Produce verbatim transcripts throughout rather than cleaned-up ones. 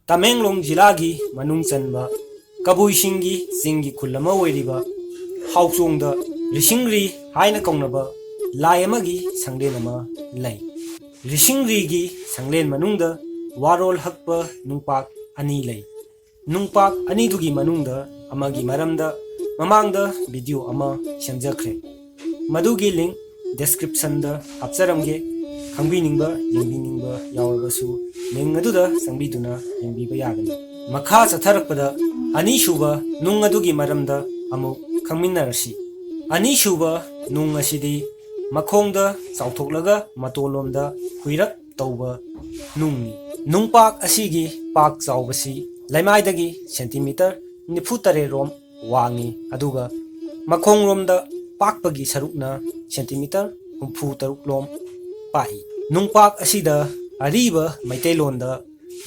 ꯇꯃꯦꯡꯂꯣꯡ ꯖꯤꯂꯥꯒꯤ ꯃꯅꯨꯡ ꯆꯟꯕ ꯀꯕꯨꯏꯁꯤꯡꯒꯤ ꯆꯤꯡꯒꯤ ꯈꯨꯜ ꯑꯃ ꯑꯣꯏꯔꯤꯕ ꯍꯥꯎꯆꯣꯡꯗ ꯔꯤꯁꯤꯡꯔꯤ ꯍꯥꯏꯅ ꯀꯧꯅꯕ ꯂꯥꯏ ꯑꯃꯒꯤ ꯁꯪꯂꯦꯟ ꯑꯃ ꯂꯩ꯫ ꯔꯤꯁꯤꯡꯔꯤꯒꯤ ꯁꯪꯂꯦꯟ ꯃꯅꯨꯡꯗ ꯋꯥꯔꯣꯜ ꯍꯛꯄ ꯅꯨꯡꯄꯥꯛ ꯑꯅꯤ ꯂꯩ꯫ ꯅꯨꯡꯄꯥꯛ ꯑꯅꯤꯗꯨꯒꯤ ꯃꯅꯨꯡꯗ ꯑꯃꯒꯤ ꯃꯔꯝꯗ ꯃꯃꯥꯡꯗ ꯚꯤꯗꯤꯑꯣ ꯑꯃ ꯁꯦꯝꯖꯈ꯭ꯔꯦ꯫ ꯃꯗꯨꯒꯤ ꯂꯤꯡ ꯗꯤꯁꯀ꯭ꯔꯤꯞꯁꯟꯗ ꯍꯥꯞꯆꯔꯝꯒꯦ꯫ ꯈꯪꯕꯤꯅꯤꯡꯕ, ꯌꯦꯡꯕꯤꯅꯤꯡꯕ ꯌꯥꯎꯔꯕꯁꯨ ꯂꯤꯡ ꯑꯗꯨꯗ ꯆꯪꯕꯤꯗꯨꯅ ꯌꯦꯡꯕꯤꯕ ꯌꯥꯒꯅꯤ꯫ ꯃꯈꯥ ꯆꯠꯊꯔꯛꯄꯗ ꯑꯅꯤꯁꯨꯕ ꯅꯨꯡ ꯑꯗꯨꯒꯤ ꯃꯔꯝꯗ ꯑꯃꯨꯛ ꯈꯪꯃꯤꯟꯅꯔꯁꯤ꯫ ꯑꯅꯤꯁꯨꯕ ꯅꯨꯡ ꯑꯁꯤꯗꯤ ꯃꯈꯣꯡꯗ ꯆꯥꯎꯊꯣꯛꯂꯒ ꯃꯇꯣꯟꯂꯣꯝꯗ ꯍꯨꯏꯔꯛ ꯇꯧꯕ ꯅꯨꯡꯅꯤ꯫ ꯅꯨꯡꯄꯥꯛ ꯑꯁꯤꯒꯤ ꯄꯥꯛ ꯆꯥꯎꯕꯁꯤ ꯂꯩꯃꯥꯏꯗꯒꯤ ꯁꯦꯟꯇꯤꯃꯤꯇꯔ ꯅꯤꯐꯨ ꯇꯔꯦꯠ ꯔꯣꯝ ꯋꯥꯡꯉꯤ, ꯑꯗꯨꯒ ꯃꯈꯣꯡꯔꯣꯝꯗ ꯄꯥꯛꯄꯒꯤ ꯁꯔꯨꯛꯅ ꯁꯦꯟꯇꯤꯃꯤꯇꯔ ꯍꯨꯝꯐꯨ ꯇꯔꯨꯛ ꯂꯣꯝ ꯄꯥꯛꯏ꯫ ꯅꯨꯡꯄꯥꯛ ꯑꯁꯤꯗ ꯑꯔꯤꯕ ꯃꯩꯇꯩꯂꯣꯟꯗ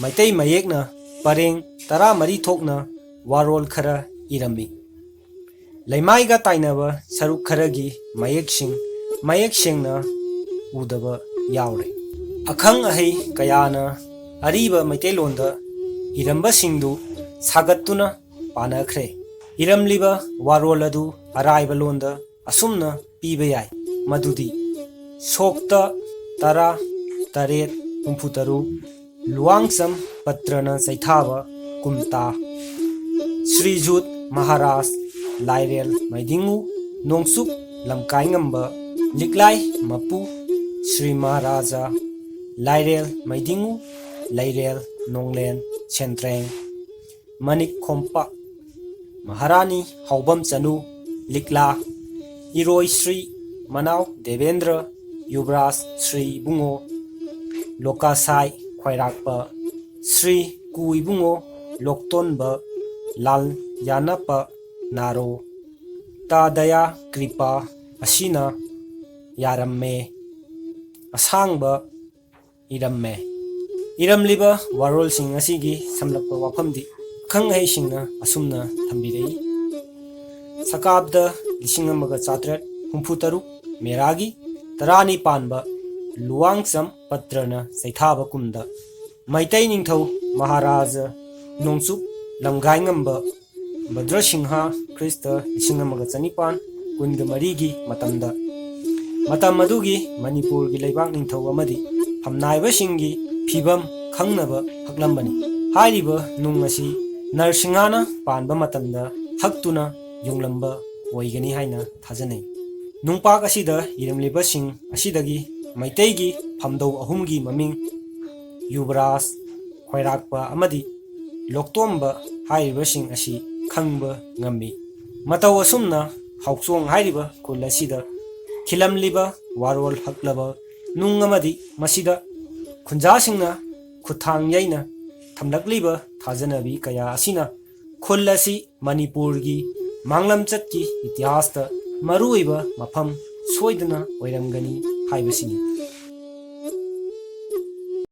ꯃꯩꯇꯩ ꯃꯌꯦꯛꯅ ꯄꯔꯦꯡ ꯇꯔꯥꯃꯔꯤ ꯊꯣꯛꯅ ꯋꯥꯔꯣꯜ ꯈꯔ ꯏꯔꯝꯃꯤ꯫ ꯂꯩꯃꯥꯏꯒ ꯇꯥꯏꯅꯕ ꯁꯔꯨꯛ ꯈꯔꯒꯤ ꯃꯌꯦꯛꯁꯤꯡ ꯃꯌꯦꯛ ꯁꯦꯡꯅ ꯎꯗꯕ ꯌꯥꯎꯔꯦ꯫ ꯑꯈꯪ ꯑꯍꯩ ꯀꯌꯥꯅ ꯑꯔꯤꯕ ꯃꯩꯇꯩꯂꯣꯟꯗ ꯏꯔꯝꯕꯁꯤꯡꯗꯨ ꯁꯥꯒꯠꯇꯨꯅ ꯄꯥꯅꯈ꯭ꯔꯦ꯫ ꯏꯔꯝꯂꯤꯕ ꯋꯥꯔꯣꯜ ꯑꯗꯨ ꯑꯔꯥꯏꯕ ꯂꯣꯟꯗ ꯑꯁꯨꯝꯅ ꯄꯤꯕ ꯌꯥꯏ, ꯃꯗꯨꯗꯤ ꯁꯣꯛꯇ ꯇꯔꯥ ꯇꯔꯦꯠ ꯍꯨꯝꯐꯨ ꯇꯔꯨꯛ ꯂꯨꯋꯥꯡꯆꯝ ꯄꯇ꯭ꯔꯅ ꯆꯩꯊꯥꯕ ꯀꯨꯝꯇꯥ, ꯁ꯭ꯔꯤꯖꯨꯠ ꯃꯍꯥꯔꯥꯖ ꯂꯥꯏꯔꯦꯜ ꯃꯩꯗꯤꯡꯉꯨ ꯅꯣꯡꯆꯨꯞ ꯂꯝꯀꯥꯏꯉꯝꯕ ꯂꯤꯛꯂꯥꯏ ꯃꯄꯨ ꯁ꯭ꯔꯤ ꯃꯍꯥꯔꯥꯖꯥ ꯂꯥꯏꯔꯦꯜ ꯃꯩꯗꯤꯡꯉꯨ ꯂꯩꯔꯦꯜ ꯅꯣꯡꯂꯦꯟ ꯁꯦꯟꯇ꯭ꯔꯦꯡ ꯃꯅꯤꯛ ꯈꯣꯝꯄꯥꯛ ꯃꯍꯥꯔꯥꯅꯤ ꯍꯥꯎꯕꯝ ꯆꯅꯨ ꯂꯤꯛꯂꯥ ꯏꯔꯣꯏ ꯁ꯭ꯔꯤ ꯃꯅꯥꯎ ꯗꯦꯕꯦꯟꯗ꯭ꯔ ꯌꯨꯕꯔꯥꯖ ꯁ꯭ꯔꯤ ꯏꯕꯨꯡꯉꯣ ꯂꯣꯀꯥꯁꯥꯏ ꯈ꯭ꯋꯥꯏꯔꯥꯛꯄ ꯁ꯭ꯔꯤ ꯀꯨ ꯏꯕꯨꯡꯉꯣ ꯂꯣꯛꯇꯣꯟꯕ ꯂꯥꯜ ꯌꯥꯅꯄ ꯅꯥꯔꯣ ꯇꯥ ꯗꯌꯥ ꯀ꯭ꯔꯤꯄꯥ ꯑꯁꯤꯅ ꯌꯥꯔꯝꯃꯦ ꯑꯁꯥꯡꯕ ꯏꯔꯝꯃꯦ꯫ ꯏꯔꯝꯂꯤꯕ ꯋꯥꯔꯣꯜꯁꯤꯡ ꯑꯁꯤꯒꯤ ꯁꯝꯂꯞꯄ ꯋꯥꯐꯝꯗꯤ ꯑꯈꯪ ꯑꯍꯩꯁꯤꯡꯅ ꯑꯁꯨꯝꯅ ꯊꯝꯕꯤꯔꯛꯏ꯫ ꯁꯀꯥꯕꯗ ꯂꯤꯁꯤꯡ ꯑꯃꯒ ꯆꯥꯇ꯭ꯔꯦꯠ ꯍꯨꯝꯐꯨ ꯇꯔꯨꯛ ꯃꯦꯔꯥꯒꯤ ꯇꯔꯥꯅꯤ ꯄꯥꯟꯕ ꯂꯨꯋꯥꯡꯆꯝ ꯄꯇ꯭ꯔꯅ ꯆꯩꯊꯥꯕ ꯀꯨꯝꯗ ꯃꯩꯇꯩ ꯅꯤꯡꯊꯧ ꯃꯍꯥꯔꯥꯖꯥ ꯅꯣꯡꯆꯨꯞ ꯂꯝꯒꯥꯏꯉꯝꯕ ꯚꯗ꯭ꯔꯁꯤꯡꯍ ꯈ꯭ꯔꯤꯁꯇ ꯂꯤꯁꯤꯡ ꯑꯃꯒ ꯆꯅꯤꯄꯥꯟ ꯀꯨꯟꯒ ꯃꯔꯤꯒꯤ ꯃꯇꯝꯗ ꯃꯇꯝ ꯑꯗꯨꯒꯤ ꯃꯅꯤꯄꯨꯔꯒꯤ ꯂꯩꯕꯥꯛ ꯅꯤꯡꯊꯧ ꯑꯃꯗꯤ ꯐꯝꯅꯥꯏꯕꯁꯤꯡꯒꯤ ꯐꯤꯕꯝ ꯈꯪꯅꯕ ꯍꯛꯂꯝꯕꯅꯤ꯫ ꯍꯥꯏꯔꯤꯕ ꯅꯨꯡ ꯑꯁꯤ ꯅꯔꯁꯤꯡꯍꯅ ꯄꯥꯟꯕ ꯃꯇꯝꯗ ꯍꯛꯇꯨꯅ ꯌꯨꯡꯂꯝꯕ ꯑꯣꯏꯒꯅꯤ ꯍꯥꯏꯅ ꯊꯥꯖꯅꯩ꯫ ꯅꯨꯡꯄꯥꯛ ꯑꯁꯤꯗ ꯏꯔꯝꯂꯤꯕꯁꯤꯡ ꯑꯁꯤꯗꯒꯤ ꯃꯩꯇꯩꯒꯤ ꯐꯝꯗꯧ ꯑꯍꯨꯝꯒꯤ ꯃꯃꯤꯡ ꯌꯨꯕꯔꯥꯖ, ꯈꯣꯏꯔꯥꯛꯄ ꯑꯃꯗꯤ ꯂꯣꯛꯇꯣꯝꯕ ꯍꯥꯏꯔꯤꯕꯁꯤꯡ ꯑꯁꯤ ꯈꯪꯕ ꯉꯝꯃꯤ꯫ ꯃꯇꯧ ꯑꯁꯨꯝꯅ ꯍꯥꯎꯆꯣꯡ ꯍꯥꯏꯔꯤꯕ ꯈꯨꯜ ꯑꯁꯤꯗ ꯈꯤꯜꯂꯝꯂꯤꯕ ꯋꯥꯔꯣꯜ ꯍꯛꯂꯕ ꯅꯨꯡ ꯑꯃꯗꯤ ꯃꯁꯤꯗ ꯈꯨꯟꯖꯥꯁꯤꯡꯅ ꯈꯨꯠꯊꯥꯡ ꯌꯩꯅ ꯊꯝꯂꯛꯂꯤꯕ ꯊꯥꯖꯅꯕꯤ ꯀꯌꯥ ꯑꯁꯤꯅ ꯈꯨꯜ ꯑꯁꯤ ꯃꯅꯤꯄꯨꯔꯒꯤ ꯃꯥꯡꯂꯝꯆꯠꯀꯤ ꯏꯇꯤꯍꯥꯁꯇ ꯃꯔꯨꯑꯣꯏꯕ ꯃꯐꯝ ꯁꯣꯏꯗꯅ ꯑꯣꯏꯔꯝꯒꯅꯤ ꯍꯥꯏꯕꯁꯤꯅꯤ꯫